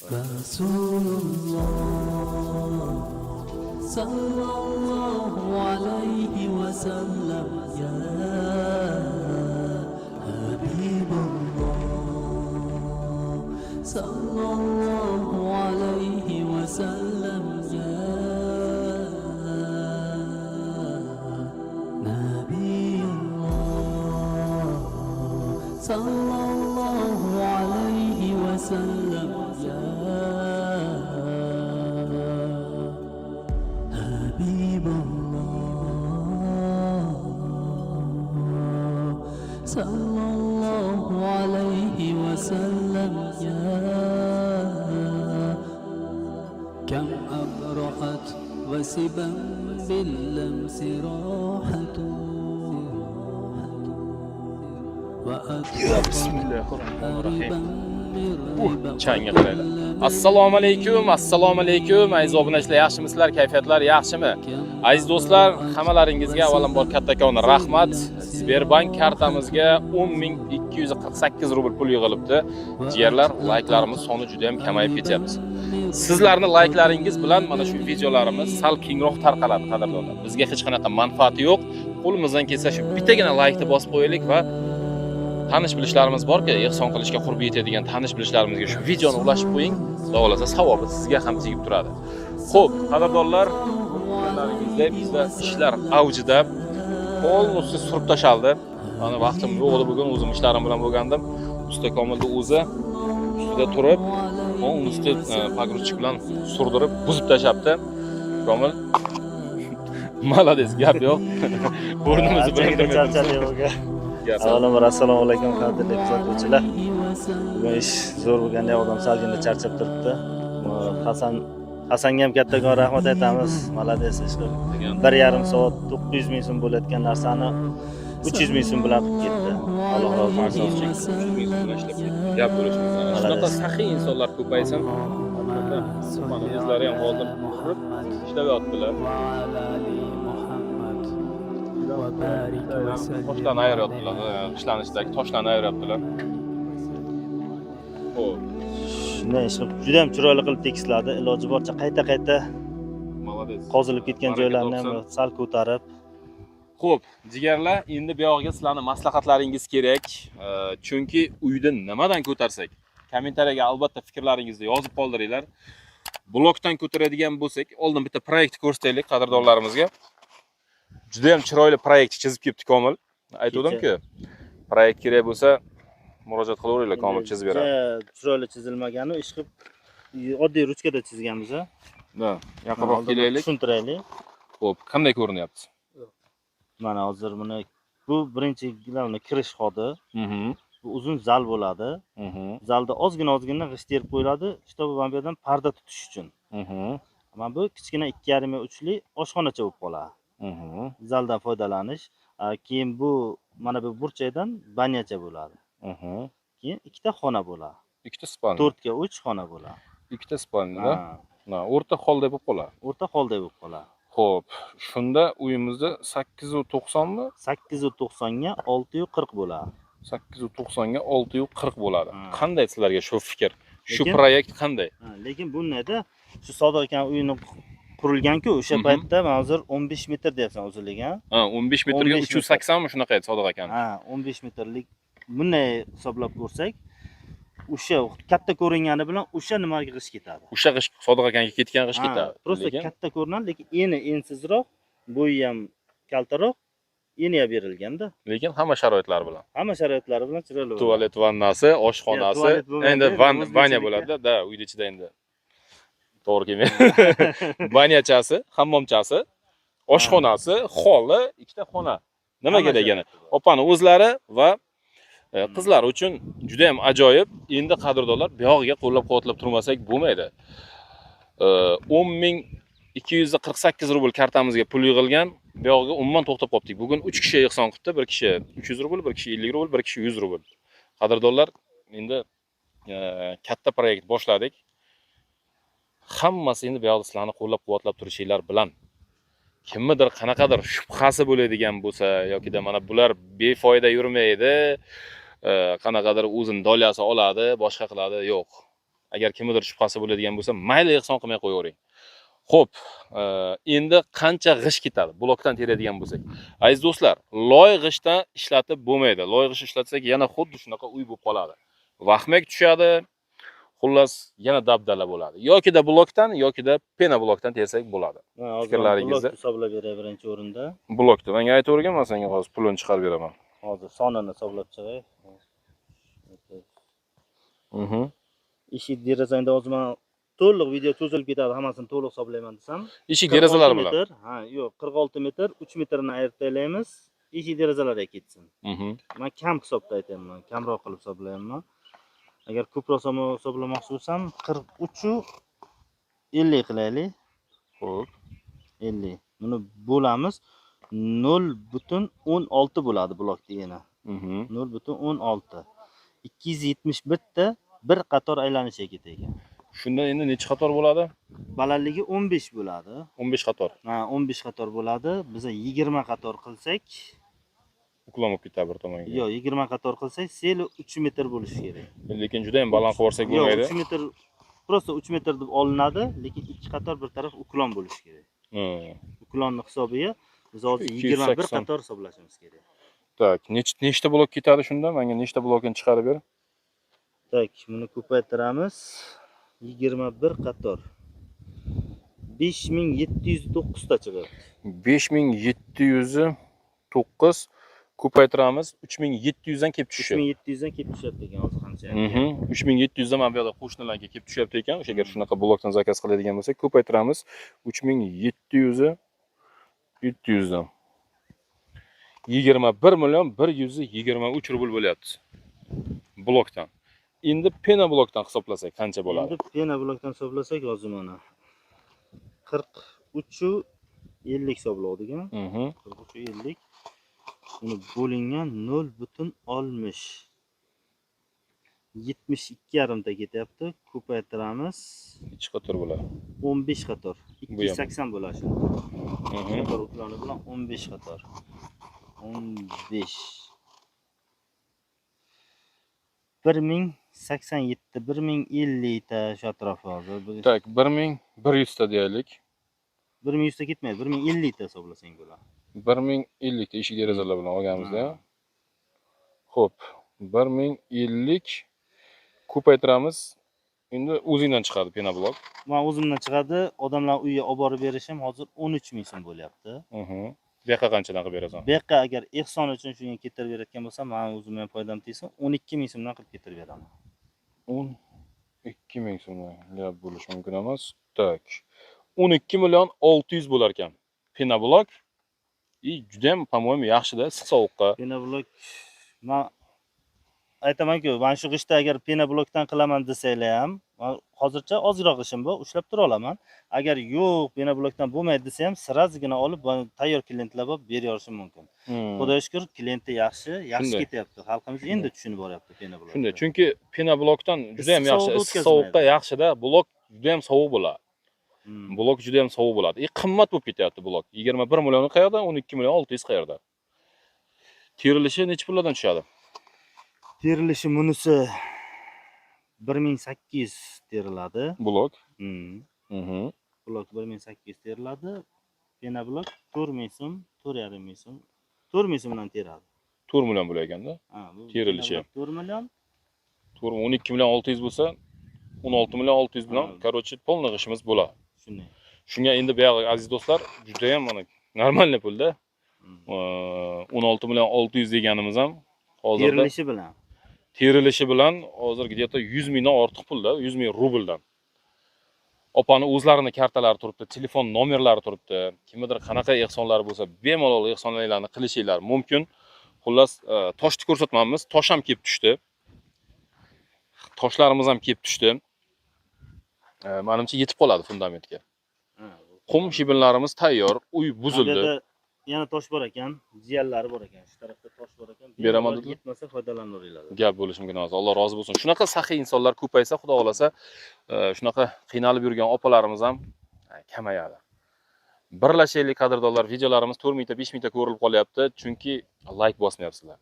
رسول الله صلى الله عليه وسلم يا حبيب الله صلى الله عليه وسلم يا نبي الله صلى الله عليه وسلم يا حبيب الله صلى الله عليه وسلم يا كم أبرأت وسبا باللمس راحة وأطلقت قريبا من ربا Changga qaranglar. Assalomu alaykum, assalomu alaykum aziz obunachilar, yaxshimisizlar, kayfiyatlar yaxshimi? Aziz do'stlar, hammalaringizga avvalambor kattakon rahmat. Sberbank kartamizga 10,248 rubl pul yig'ilibdi. Jigarlar, layklarimiz soni juda ham kamayib ketyapti. Sizlarni layklaringiz bilan mana shu videolarimiz sal kengroq tarqaladi, qadrdonlar. Bizga hech qanaqa manfaati yo'q. Qo'limizdan kelsa shu bittagina laykni bosib qo'yaylik va tanish bilishlarimiz borki, ehson qilishga qurbi yetadigan tanish bilishlarimizga shu videoni ulashib qo'ying. Xudo xohlasa savobi sizga ham tegib turadi. Xo'p, qadrdonlar, ko'rganlaringizdek bizda ishlar avjida, полностью surib tashaldi. Mana vaqtim yo'q edi bugun, o'zim ishlarim bilan bo'lgandim. Usta Komilni o'zi ustida turib, полностью погрузчик bilan surdirib, buzib tashlabdi. Komil, молодец, gap yo'q. Burnimizni Anchagina bilintirmaydi. charchadik bugun. Gap. Avvalambor assalomu alaykum, qadrli kuzatuvchilar. Bugun ish zo'r bo'lganda odam salgina charchab turibdi. Hasanga ham kattakon rahmat aytamiz. Молодец, ish qilib. 1,5 soat 900 ming so'm bo'layotgan narsani 300 ming so'm bilan qilib ketdi. Alloh rozi bo'lsin. Gap bo'lishimiz. Shunaqa saxiy insonlar ko'paysin. Mana o'zlari ham hozir turib ishlayaptilar. وعلى آل محمد وبارك وسلم Toshlarni ayiryaptilar. G'ishtlarni ichidagi toshlarni ayiryaptilar. Xo'p, Shunday ish qilib, juda ham chiroyli qilib tekisladi. Iloji boricha qayta-qayta молодец. qozilib ketgan Baraka joylarni ham topsin. sal ko'tarib. Xo'p, jigarlar, endi bu yog'iga sizlarni maslahatlaringiz kerak. Chunki uyda nimadan ko'tarsak, kommentariyaga albatta fikrlaringizni yozib qoldiringlar. Blokdan ko'taradigan bo'lsak, oldin bitta proyekt ko'rsataylik qadrdonlarimizga. Juda ham chiroyli proyekt chizib kelibdi Komil. Aytgandim-ku, proyekt kerak bo'lsa murojaat qilaveringlar, Komil chizib beradi. Juda chiroyli chizilmagani, ish qilib oddiy ruchkada chizganmiz a. Да, yaqinroq Oldin kelaylik. Tushuntiraylik. Xo'p, qanday ko'rinyapti? Mana hozir buni, bu birinchi главный kirish xodi. Bu uzun zal bo'ladi. Zalda ozgina ozgina g'isht terib qo'yiladi, чтобы mana bu yerdan parda tutish uchun. Mana bu kichkina 2,5 uchli oshxonacha bo'lib qoladi. Zaldan foydalanish. Keyin bu mana bu burchakdan banyacha bo'ladi. Keyin ikkita xona bo'ladi. Ikkita спальня. 4 ga 3 xona bo'ladi. Ikkita спальня da. Ha, Ha, o'rta holda bo'lib qoladi. O'rta holda bo'lib qoladi. Xo'p, shunda uyimizda 890 mi? 890 ga 640 bo'ladi. 890 ga 640 bo'ladi. Ha. Qanday sizlarga shu fikr? Shu Lekin- proyekt qanday? Ha, lekin bundayda shu Sodiq akani uyini qurilgan-ku, o'sha paytda mana hozir 15 metr deyapsan uzunligi, ha? Ha, 15 metrga 15 380 mi, shunaqa edi Sodiq akani. Ha, 15 metrlik bunday hisoblab ko'rsak, o'sha katta ko'ringani bilan o'sha nimaga g'isht ketadi. O'sha g'isht Sodiq akanga ketgan g'isht Ha, ketadi. просто Lekin katta ko'rinadi, lekin eni ensizroq, bo'yi ham kaltaroq, eni ham berilganda. Lekin hamma sharoitlar bilan. Hamma sharoitlari bilan chiroyli bo'ladi. Tualet, vannasi, oshxonasi, Tualet bo'lmaydi, endi endi o'zbekchalik banya bo'ladi-da, da, uyni ichida endi. To'g'ri kelmaydi. Banyachasi, hammomchasi, oshxonasi, holli, ikkita xona. Nima Hamma kerak yana? sharoiti bor. Opani o'zlari va qizlar uchun juda ham ajoyib. Endi qadrdonlar, bu yog'iga qo'llab-quvvatlab turmasak bo'lmaydi. 10,248 rubl kartamizga pul yig'ilgan. Bu yog'iga umuman to'xtab qoldik. Bugun 3 kishi ehson qilibdi. Bir kishi 300 rubl, bir kishi 50 rubl, bir kishi 100 rubl. Qadrdonlar, endi katta proyekt boshladik. Hammasi endi bu yoqda sizlarni qo'llab-quvvatlab turishinglar bilan. Kimnidir qanaqadir shubhasi bo'ladigan bo'lsa yokida mana bular befoyda yurmaydi, qanaqadir o'zini доля si oladi, boshqa qiladi, yo'q. Agar kimnidir shubhasi bo'ladigan bo'lsa, mayli ehson qilmay qo'yavering. Xo'p, endi qancha g'isht ketadi blokdan teradigan bo'lsak? Aziz do'stlar, loy g'ishtdan ishlatib bo'lmaydi. Loy g'isht ishlatsak yana xuddi shunaqa uy bo'lib qoladi. Vahmak tushadi. Xullas, yana dabdala bo'ladi. Yokida blokdan, yokida pena blokdan tersak bo'ladi. Fikrlaringizni blok hisoblab beray birinchi o'rinda. Blokda menga aytavergan, men senga hozir pulini chiqarib beraman. Hozir sonini hisoblab chiqay. Eshik derazangda hozir men to'liq video cho'zilib ketadi, hammasini to'liq hisoblayman desam. Eshik derazalar bilan. Ha, yo'q, 46 metr, 3 metrni ayirib tashlaymiz. Eshik derazalarga ketsin. Men kam hisobda aytyapman, kamroq qilib hisoblayapman. Agar ko'proq hisoblamoqchi bo'lsam, 43.50 qilaylik. Xo'p. 50. Buni bo'lamiz. 0.16 bo'ladi blok degani. 0.16. 271 ta bir qator aylanishiga ketadi. Shundan endi necha qator bo'ladi? Balandligi 15 bo'ladi. 15 qator. Ha, 15 qator bo'ladi. Biz 20 qator qilsak, uklon bo'lib ketadi bir tomonga. Yo'q, 20 qator qilsak, sel 3 metr bo'lishi kerak. Lekin juda ham baland qilib yuborsak bo'lmaydi. Yo'q, 3 metr, prosta 3 metr deb olinadi, lekin 2 qator bir taraf uklon bo'lishi kerak. Uklonni hisobiga biz hozir 21 qator hisoblashimiz kerak. Tak, nechta blok ketadi shunda? Menga nechta blokini chiqarib ber. Tak, buni ko'paytiramiz. 21 qator. 5709 ta chiqadi. 5709 ko'paytiramiz, 3700 dan kelib tushishi. 3700 dan kelib tushyapti ekan hozir qancha. 3700 dan mana bu yoqda qo'shnilarga kelib tushyapti ekan. O'sha agar shunaqa blokdan zakaz qiladigan bo'lsak, ko'paytiramiz 3700 700 dan. 21 million 123 rubl bo'lyapti. Blokdan. Endi pena blokdan hisoblasak qancha bo'ladi? Endi pena blokdan hisoblasak hozir mana 43.50 hisobladik a? 43.50. Uni bo'lingan 0.60. 72,5 ta ketyapti. Ko'paytiramiz. Necha qator bo'ladi? 15 qator. 280 bo'ladi shu. Qator ukloni bilan 15 qator. 15. 1087, 1050 ta shu atrof hozir. Tak, 1100 ta deylik. 1100 ta ketmaydi, 1050 ta hisoblasang bo'ladi. 1050 ta eshik derazalar bilan olganimizda. Xo'p, 1050 ko'paytiramiz. Endi o'zingdan chiqadi pena blok. Men o'zimdan chiqadi. Odamlar uyga olib borib berishim hozir 13 000 so'm bo'lyapti. Bu yoqqa qanchadan qilib berasan? Bu yoqqa agar ehson uchun shunga keltirib berayotgan bo'lsam, men o'zimga ham foydam tegsin, 12 000 so'mdan qilib keltirib beraman. 12 000 so'mdan gap bo'lishi mumkin emas. Tak. 12 million 600 bo'lar ekan. Pena blok. I juda ham, по-моему, yaxshi-da, issiq sovuqqa. Pena blok men aytaman-ku, mana shu g'ishtda agar pena blokdan qilaman desanglar ham, hozircha ozroq ishim bor, ushlab tura olaman. Agar yo'q, pena blokdan bo'lmaydi desa ham, srazigina olib, tayyor klientlar bor, berib yuborishim mumkin. Xudoga shukr, klienti yaxshi, yaxshi ketyapti. Xalqimiz endi tushunib boryapti pena blokni. Shunday, chunki pena blokdan juda ham yaxshi, issiq sovuqqa yaxshi-da, blok juda ham sovuq bo'ladi. Blok juda ham sovuq bo'ladi. Qimmat bo'lib ketyapti blok. 21 millioni qayerda, 12 million 600 qayerda? Terilishi necha pullardan tushadi? Terilishi bunisi 1800 teriladi. Blok. Blok 1800 teriladi. Pena blok 4000 so'm, 4,5 ming so'm, 4000 so'mdan teradi. 4 million bo'lar ekanda. Ha, bu terilishi. 4 million. 4 12 million 600 bo'lsa, 16 million 600 bilan, короче, полный g'ishimiz bo'ladi. Shunday. Shunga endi bu yog'i aziz do'stlar, juda ham mana normalniy pulda. 16 million 600 deganimiz ham hozirda terilishi bilan. Terilishi bilan hozir где-то 100 mingdan ortiq pulda, 100 ming rubldan. Opani o'zlarini kartalari turibdi, telefon nomerlari turibdi. Kimnidir qanaqa ehsonlari bo'lsa, bemalol ehsonlarni qilishinglar mumkin. Xullas, toshni ko'rsatmamiz, tosh ham kelib tushdi. Toshlarimiz ham kelib tushdi. Menimcha yetib qoladi fundamentga. Qum shibinlarimiz tayyor, uy buzildi. Yana tosh bor ekan, jiyanlari bor ekan, shu tarafda tosh bor ekan. Beraman dedilar. Yetmasa foydalanaveringlar. Gap bo'lishi mumkin emas. Alloh rozi bo'lsin. Shunaqa saxiy insonlar ko'paysa, Xudo xolasa, shunaqa qiynalib yurgan opalarimiz ham kamayadi. Birlashaylik qadrdonlar, videolarimiz 4 mingta, 5 mingta ko'rilib qolyapti, chunki like bosmayapsizlar.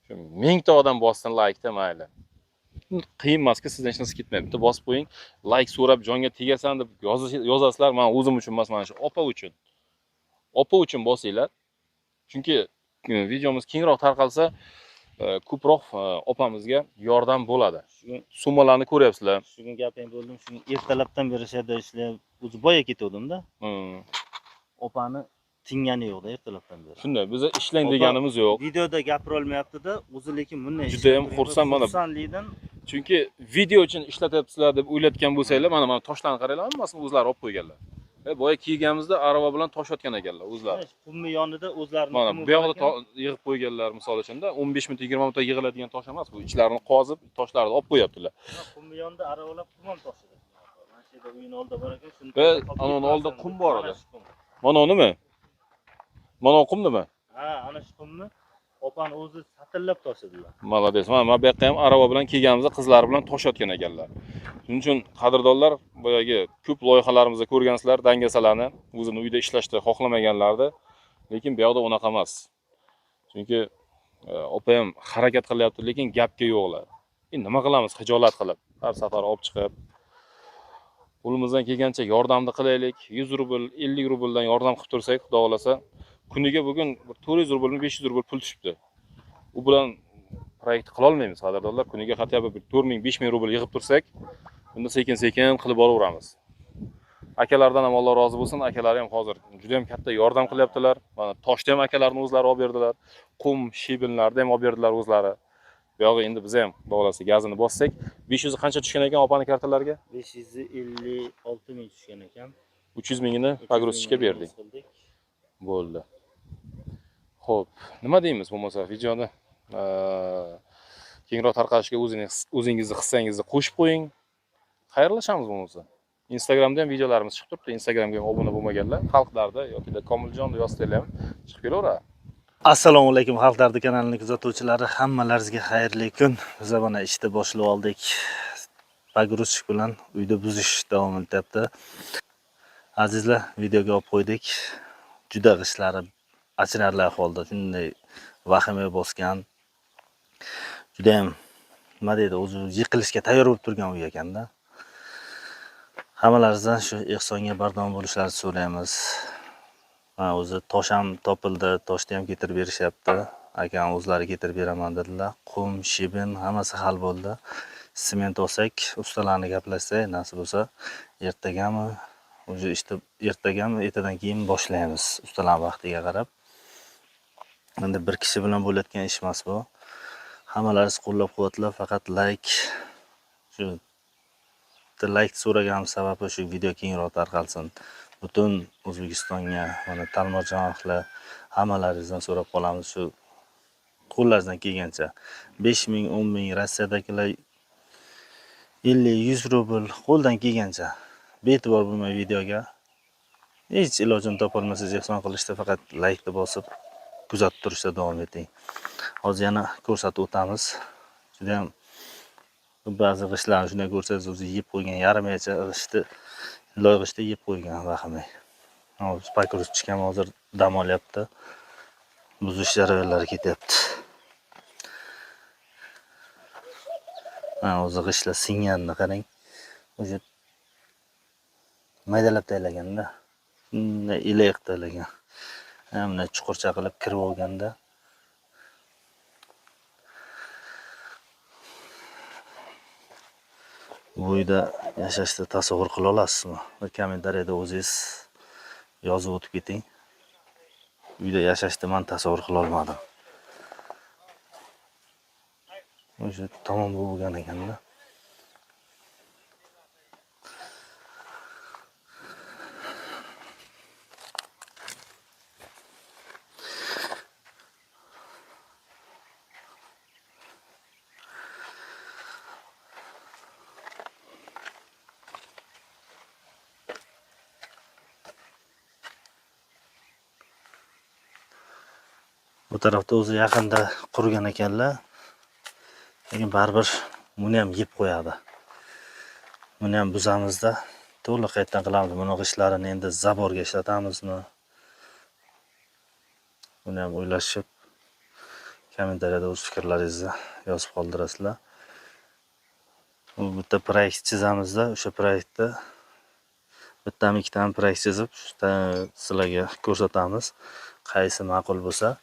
Shu 1000 ta odam bossin like-da, mayli. Qiyin emaski, sizdan hech narsa ketmaydi. Bitta bosib qo'ying. Like so'rab jonga tegasan deb yozasizlar. Men o'zim uchun emas, mana shu opa uchun. Opa uchun bosinglar. Chunki videomiz kengroq tarqalsa, ko'proq opamizga yordam bo'ladi. Summalarni ko'ryapsizlar. Shu kun gaping bo'ldim, shu ertalabdan beri shu yerda ishlab, o'zi boya ketuvdim-da. Opani tingani yo'qda ertalabdan beri. Shunday, biz ishlang deganimiz yo'q. Videoda gapira olmayapti-da, o'zi lekin bunday juda ham xursand mana. Xursandlikdan. Chunki video uchun ishlatyapsizlar deb o'ylatgan bo'lsanglar, mana toshlarni qaranglar, hammasini o'zlari olib qo'yganlar. Boya kiyganimizda arava bilan toshayotgan ekanlar o'zlari. Qumni yonida o'zlarini mana bu yoqda yig'ib qo'yganlar, misol uchun-da 15 minut 20 minutda yig'iladigan tosh emas bu. Ichlarini qozib, toshlarni olib qo'yaptilar. Qumni yonida aravalab qum ham toshidi. Mana shu yerda uyning oldida bor ekan, shuni. Ana oldida qum bor edi. Mana unimi? Mana qumnimi? Ha, ana shu qumni opani o'zi satillab toshadilar. Молодец. Mana bu yoqqa ham arava bilan kelganimizda qizlar bilan toshayotgan ekanlar. Shuning uchun qadrdonlar, boyagi ko'p loyihalarimizda ko'rgansizlar dangasalarni o'zini uyda ishlashni xohlamaganlardi. Lekin bu yoqda unaqa emas. Chunki opa ham harakat qilyapti, lekin gapga yo'qlar. Endi nima qilamiz xijolat qilib, har safar olib chiqib qo'limizdan kelgancha yordamni qilaylik. 100 rubl, 50 rubldan yordam qilib tursak, Xudo xolasa, kuniga bugun 400 rublmi, 500 rubl pul tushibdi. U bilan proyekt qila olmaymiz, qadrdonlar. Kuniga хотя бы 4000, 5000 rubl yig'ib tursak, unda sekin-sekin qilib boraveramiz. Akalardan ham Alloh rozi bo'lsin. Akalari ham hozir juda ham katta yordam qilyaptilar. Mana toshni ham akalarning o'zlari olib berdilar. Qum, shibinlarni ham olib berdilar o'zlari. Bu yog'i endi biz ham Xudo xolasa gazini bossak, 500 qancha tushgan ekan opani kartalariga? 556 ming tushgan ekan. 300 mingini pogruzchikka berdik. Bo'ldi. Xo'p, nima deymiz bo'lmasa videoni kengroq tarqalishiga o'zingizni hissangizni qo'shib qo'ying. Xayrlashamiz bo'lmasa. Instagramda ham videolarimiz chiqib turibdi. Instagramga ham obuna bo'lmaganlar, Xalq dardi yoki Komiljon deb yozsanglar ham chiqib kelaveradi. Assalomu alaykum Xalq dardi kanalining kuzatuvchilari, hammalaringizga xayrli kun. Biz mana ishni boshlab oldik. Pogruzchik bilan uyda buzish davom etyapti. Azizlar, videoga olib qo'ydik. Juda g'ishlari achinarli ahvolda, shunday vahima bosgan. Juda ham nima deydi, o'zi yiqilishga tayyor bo'lib turgan uy ekanda. Hammalaringizdan shu ehsonga bardam bo'lishlarini so'raymiz. Ha, o'zi tosh ham topildi, toshni ham keltirib berishyapti. Akam o'zlari keltirib beraman dedilar. Qum, shibin hammasi hal bo'ldi. Sement olsak, ustalarni gaplashsak, nasib bo'lsa ertagami, o'zi ishni ertagami, ertadan keyin boshlaymiz ustalar vaqtiga qarab. Endi bir kishi bilan bo'layotgan ish emas bu. Hammalaringiz qo'llab-quvvatlab, faqat like, shu like so'raganim sababi shu video kengroq tarqalsin. Butun O'zbekistonga, mana Talmarjon ahli hammalaringizdan so'rab qolamiz shu qo'llaringizdan kelgancha 5000, 10000 Rossiyadagilar 50-100 rubl qo'ldan kelgancha be'tibor bo'lmay videoga hech ilojini topolmasangiz ehson qilishda faqat like bosib kuzatib turishda davom eting. Hozir yana ko'rsatib o'tamiz. Juda ham ba'zi g'ishtlarni shunday ko'rsangiz o'zi yeb qo'ygan, yarmigacha g'ishtni, loy g'ishtni yeb qo'ygan vahimay. Hozir pogruzchik ham hozir dam olyapti. Buzish jarayonlari ketyapti. Ha, o'zi g'ishtlar singanini qarang. O'zi maydalab tayyorlaganda, shunday iliq tayyorlagan. Ha, bunday chuqurcha qilib kirib olganda bu uyda yashashni tasavvur qila olasizmi? Bir kommentariyada o'zingiz yozib o'tib keting. Uyda yashashni men tasavvur qila olmadim. O'sha tamom bo'lgan ekanda. Bu tarafda o'zi yaqinda qurgan ekanlar. Lekin baribir buni ham yeb qo'yadi. Buni ham buzamizda, to'liq qaytadan qilamiz. Buni g'ishtlarini endi zaborga ishlatamizmi? Buni ham o'ylashib kommentariyada o'z fikrlaringizni yozib qoldirasizlar. U bitta proyekt chizamizda, o'sha proyektda bittami ikkitami proyekt chizib, sizlarga ko'rsatamiz. Qaysi ma'qul bo'lsa,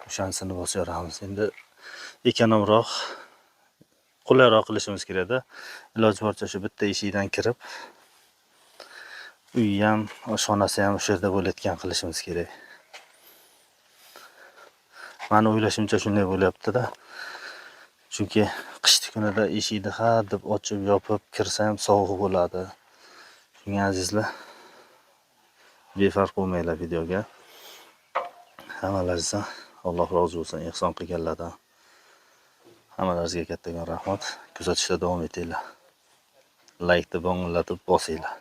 o'shanisini bosib yoramiz. Endi ekonomroq, qulayroq qilishimiz kerakda. Iloji boricha shu bitta eshikdan kirib, uyi ham, oshxonasi ham o'sha yerda bo'layotgan qilishimiz kerak. Mani o'ylashimcha shunday bo'lyapti-da. Chunki qishki kunida eshikni ha deb ochib yopib kirsa ham sovuq bo'ladi. Shunga azizlar, befarq bo'lmanglar videoga. Hammalaringizdan Alloh rozi bo'lsin, ehson qilganlardan. Hammalaringizga kattakon rahmat. Kuzatishda davom etinglar. Laykni bo'ng'illatib bosinglar.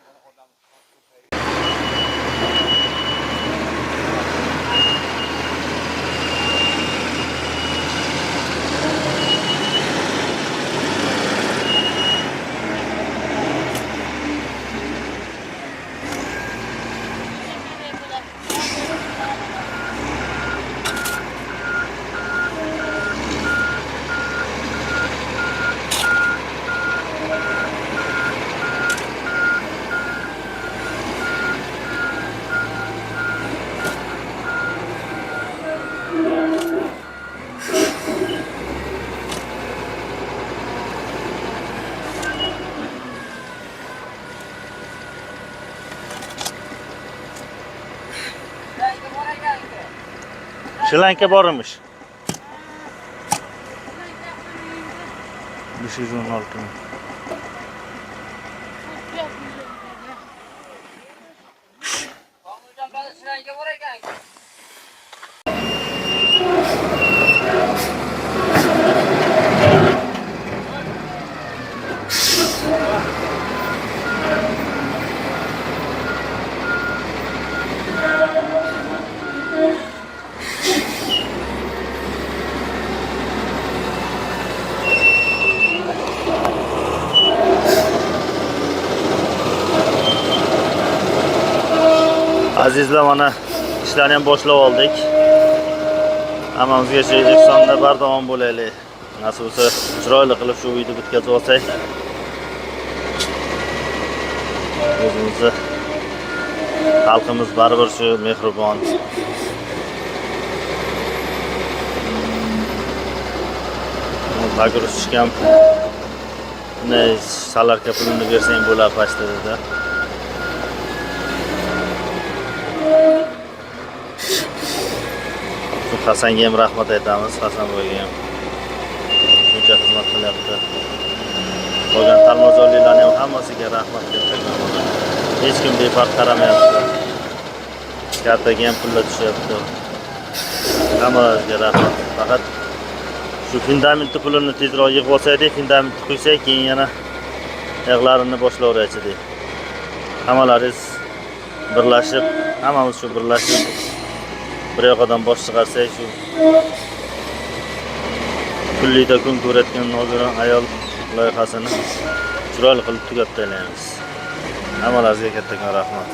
Shlanka bor emish. 516 ming. Azizlar, mana ishlarni ham boshlab oldik. Hammamizga shu ehsonda bardavom bo'laylik. Nasib bo'lsa chiroyli qilib shu uyni bitkazib olsak, o'zimizni xalqimiz baribir shu mehribon. Pagurishga ham bunday salarka pulini bersang bo'lar pastda dedi. Hasanga ham rahmat aytamiz, Hasan boyga ham. Shuncha xizmat qilyapti. Qolgan talmazorliklarning ham hammasiga rahmat kattakon. Hech kim befarq qaramayapti. Kartaga ham pullar tushyapti. Hammasiga rahmat. Faqat shu fundamentni pulini tezroq yig'ib olsak, fundamentni quysak, keyin yana yig'larini boshlayveraychi deydi. Hammalaringiz birlashib, hammamiz shu birlashib bir yoqadan bosh chiqarsak, shu kunlikda kun ko'rayotgan nogiron ayol loyihasini chiroyli qilib tugatib taylaymiz. Hammalaringizga kattakon rahmat.